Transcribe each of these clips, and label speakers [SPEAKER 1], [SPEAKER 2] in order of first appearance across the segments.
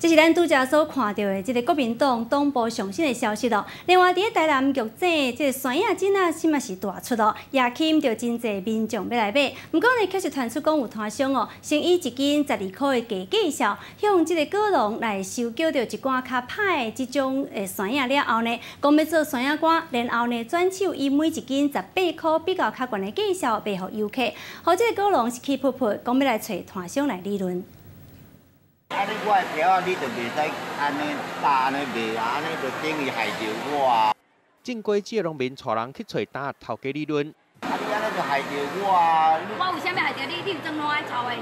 [SPEAKER 1] 這是咱拄才所看著的這个國民黨黨部上新的消息咯。另外，佇咧台南玉井這个山野井仔，這馬是大出咯，也吸引著真濟民眾欲來買。毋過呢，卻是傳出講有攤商哦，先以一斤12箍的低價數，向這个果農來收購著一罐較歹的這種的山野了後呢，講欲做山野乾，然後呢轉手以每一斤18箍比較較懸的價數賣予遊客，予這个果農是氣噗噗，講欲來揣攤商來理論。
[SPEAKER 2] 啊！你我的票仔，你就袂使按呢搭按呢賣啊！按呢就等於害著我啊！
[SPEAKER 3] 種果子的農民帶人去揣擔仔頭家理論。
[SPEAKER 2] 啊！你按呢就害著我啊！
[SPEAKER 4] 我為啥物害著你？你有裝爛臭的？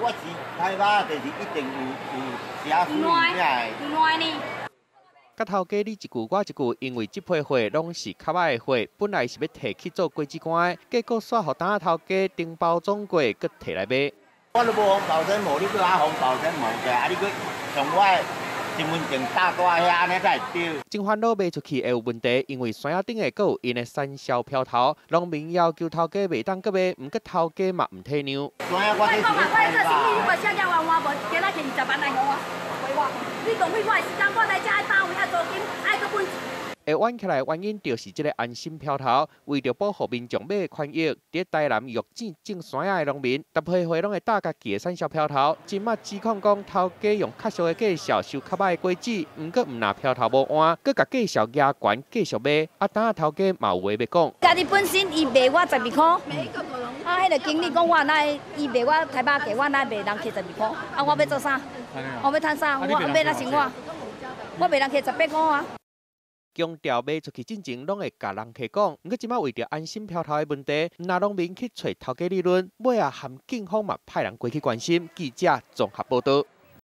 [SPEAKER 2] 我是歹肉，就是一定有有寫水的。
[SPEAKER 4] 有爛呢？
[SPEAKER 3] 佮頭家你一句我一句，因為這批貨攏是較歹的貨，本來是欲提去做果子乾的，結果煞予擔仔頭家重包裝過，閣提來賣。
[SPEAKER 2] 我都無封保鮮膜，你閣愛封保鮮膜者，啊！你閣從我的身份證搭帶遐，按呢才會對。
[SPEAKER 3] 真煩惱賣出去會有問題，因為山仔頂的閣有𪜶的產銷票頭，農民要求頭家袂當閣賣，毋過頭家嘛毋體諒。
[SPEAKER 2] 山仔我這是
[SPEAKER 4] 我做生意，你無寫了換換無，今仔摕20萬來予我，賠我。你浪費我的時間，我來遮愛單位遐租金，愛閣本錢。
[SPEAKER 3] 會冤起來的原因就是這个安心票頭，為著保護民眾買的權益，佇台南玉井種山仔的農民，逐批貨攏會搭家己的產銷票頭。這馬指控講頭家用較俗的價數收較歹的果子，毋過毋若票頭無換，閣共價數壓懸繼續賣，啊，擔仔頭家嘛有話欲講。
[SPEAKER 4] 家己本身伊賣我十二箍，啊，彼个經理講我哪會伊賣我台北價，我哪會賣人客十二箍？啊，我欲做啥？我欲趁啥？我欲按怎生活？我賣人客18箍啊！
[SPEAKER 3] 強調賣出去進前，攏會共人客講。毋過這馬為著安心票頭的問題，毋若農民去揣頭家理論，尾仔含警方嘛派人過去關心。記者綜合報導。